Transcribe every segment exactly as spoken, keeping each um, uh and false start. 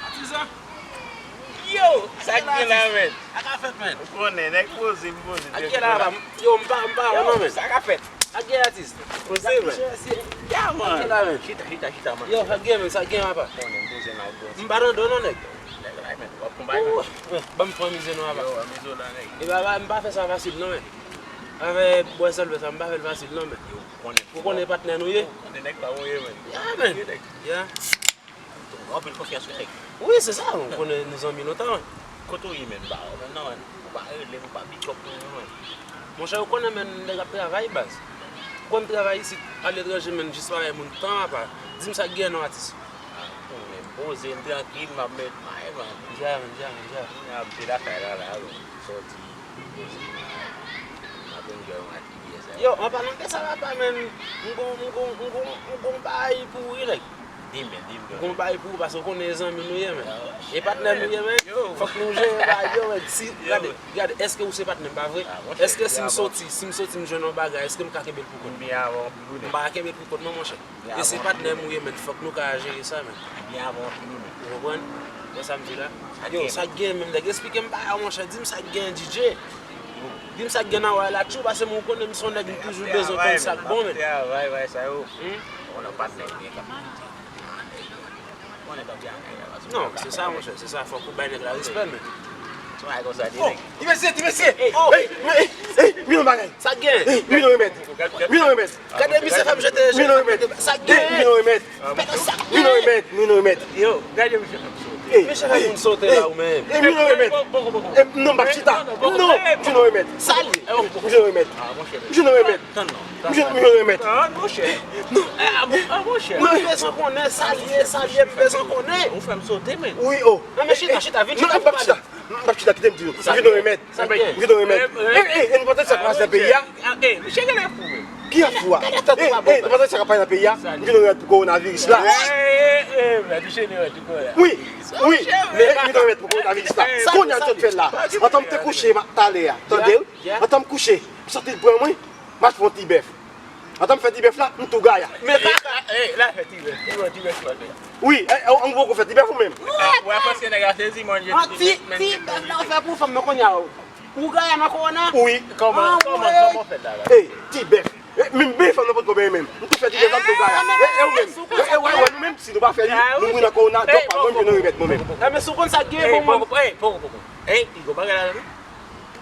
Atizan. Yo, sa k gen la, men? Sa ka fèt, men. Ou konnen, nèg poze, m poze. Ak gen la, yo, m pa, m pa, non, men. Sa ka fèt. Ak gen atis. Poze, men. Ya, man. Ak gen la, men. Chita, chita, chita, man. Yo, sa k gen, men, sa k gen, apa? Konnen, m poze nan gwo. M pa nan do, non, nèg. Nèg la, men. W ap konbay, men. Ban m fè mize, non, apa? Yo, mize w la, nèg. E pa, m pa fè sa fasil, non, men. Avè bwè sèl sa, m pa fè l fasil, non, men. Yo, konnen. Ou konnen patnè nou ye? Konnen nèg pa ou ye, men. Ya, men. Ya. Ou gen anpil konfyans wi, nèg. Wi, se sa, ou konnen nou zanmi lontan, wi. Kote w ye menm, m pa wè w menm non, menm. Ou pa rele m, ou pa pick up mwen, non, menm. Monchè, ou konnen, menm, nèg ap travay, baz. Ou konn travay isit, aletranje, menm, jis pa bay moun tan apa. Di m sa k gen non, atis. Ah, ou menm, poze m trankil, m ap met may, man. Dja, menm, dja, menm, dja. Kounye a m te lakay la, la, sòti. Yo, an palan de sa, papa, men, m gon, m gon, m gon, m gon bagay pou ou wi, nèg. Di m, di m, m gon bagay pou ou, paske w konnen e zanmi nou ye, men. E patnè nou ye, men. Fòk nou jere bagay yo, men. Si, gade, gade, èske ou se patnè m, pa vre? Èske si m soti, si m soti, m jwenn yon bagay, èske m ka kenbe l pou kont mwen? M pa ka kenbe l pou kont mwen, monchè. E se patnè m ou ye, men, fòk nou ka jere sa, men. Byen avan w fini, men. Ou konprann? Wè sa m di la? Yo, sa k gen menm, nèg? Esplike m bagay, monchè. Di m sa k gen, D J. Di m sa k gen nan wè la, tjou, paske mwen konnen m se yon nèg, m toujou bezwen konn sa k bon, men. Travay, bagay sa yo. Ou nan patnè byen k ap. Non, se sa, monchè, se sa. Fòk ou bay nèg la respè l, men. Ti bagay konsa, di nèg. Ti mesye, ti mesye! Ey, ey, men, ey, ey, men yon bagay. Sa k gen? Ey, men yon remèd. Men yon remèd. Gade misye fè m jete je. Men yon remèd. Sa k gen? Men yon remèd. Men yon remèd, men yon remèd. Yo, gade misye fè m sote. Ey, misye fè moun sote la ou menm. Ey, men yon remèd. Ey, non, m p ap chita. Non, men yon remèd. Sa l ye? Men yon remèd. Men yon remèd. Tann non. Mwen jwenn, mwen jwenn remèd. Ah, monchè. Non. Ah, mon-, ah, monchè. Mwen bezwen konnen sa l ye, sa l ye, m bezwen konnen. Ou fè m sote, men. Wi, o. Non, men chita, chita, vin chita, vin pale. Non, m p ap chita. M p ap chita, kite m di nou. Mwen jwenn remèd. Mwen jwenn remèd. Ey, ey, ey, nou pa tande sa k pase nan peyi a? Ey, misye genlè fou, men. Ki ap fou a? Ey, ey, nou pa tande sa k ap pase nan peyi a? Mwen jwenn remèd pou kowonaviris la. Ey, ey, ey, men misye ni remèd pou kowonaviris. Wi, wi, men mwen jwenn remèd pou kowonaviris la. Kounye a, sa m fè la. Antan m te kouche talè a. Tande? Antan m kouche, m santi l pran mwen. M al fè yon ti bèf. Antan m fè ti bèf la, m tou gaya. Men kaka. Ey, la fè ti bèf. Ti bèf, ti bèf, ti bèf. Wi, e, e, ou poko fè ti bèf ou menm? Ou wè paske nèg la sezi manje ti bèf, ti bèf la ou fè pou fanm nan kounye a. Ou gaya nan kowona? Wi, kòman, kòman, kòman w fè la, la? Ey, ti bèf. E, menm bèf fanm nan potko benyen menm. M tou fè ti bèf la, m tou gaya. E, e ou menm? E, e, wè, wè, nou menm, si nou pa fè li, nou mouri nan kowona, donk pa mwen, m jwenn remèd mwen menm. Enben si w konn sa k gen, bon, bon. Ey, poko, poko, poko. Ey, li gon bagay la, non?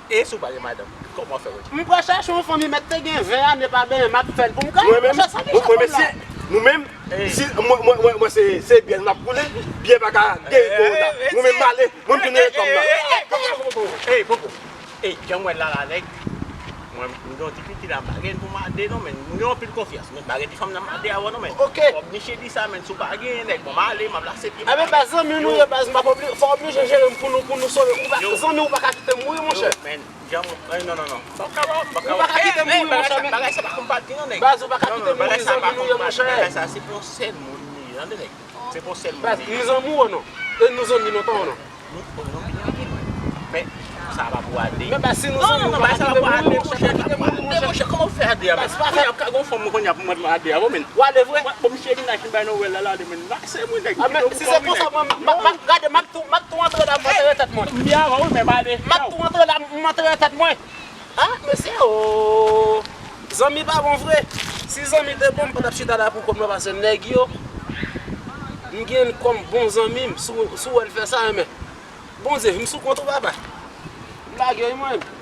E si w pa gen madanm, kòman w fè wè? M pral chache yon fanm, li mèt te gen ven ane pa benyen, m ap fè l pou m gade. Mwen menm, mwen, mwen, mesye, nou menm, si, mwen, mwen, mwen, mwen, se, se byè n ap koule, byè pa ka geri kowona. Mwen menm, m ale, mwen, m tounen fanm nan. Ey, poko, poko. Ey, jan m wè l la, la, nèg. Mwen, m gen yon ti piti la, m pa gen pou mande, non, men m gen anpil konfyans. Mwen pa gen ti fanm nan mande avè w non, men. Ok. Fòk misye di sa, men si w pa genyen nèg, bon, m ale, m ap lase pye m. Enben baz, zanmi nou ye, baz, m ap obli-, fò oblije jere m pou nou, pou nou sove. Ou pa, zanmi, ou pa ka kite m mouri, monchè. Yo, men, jan m, eh, non, non, non. M p ap ka, m p ap ka. Ou pa ka kite m mouri, monchè, men. Bagay sa pa konpati non, nèg. Baz, ou pa ka kite m mouri, zanmi nou ye, monchè. Bagay sa, se pou yon sèl moun li ye, tande, nèg. Se pou yon sèl moun li ye. Baz, nou zanmi w non? E nou zanmi lontan w non? Nou, nou vin anpil, men sa pa pou ade. Men baz, si nou zanmi, non, non, bagay sa pa pou ade, monchè, monchè, kòman w fè ade a, men? Kounye a, ka gon fanm mwen kounye a pou mwen ade a, bon, men. W ale vre? Bon, misye vin la, ki bay nouvèl la, la, de, men, lase mwen, nèg. Ah, men si se konsa, mwen, m ap, m ap, gade, m ap tou, m ap tou antre la, m antre tèt mwen. M byen avan, wi, men m ale. M ap tou antre la, m antre tèt mwen. Ah, mesye, oh. Zanmi pa bon vre. Si zanmi te bon, m pa t ap chita la pou kont mwen, paske nèg yo, m gen kòm bon zanmi m, si w, si w wè l fè sa, enben. Bondye, m sou kont ou, papa. M lage, wi, mwen.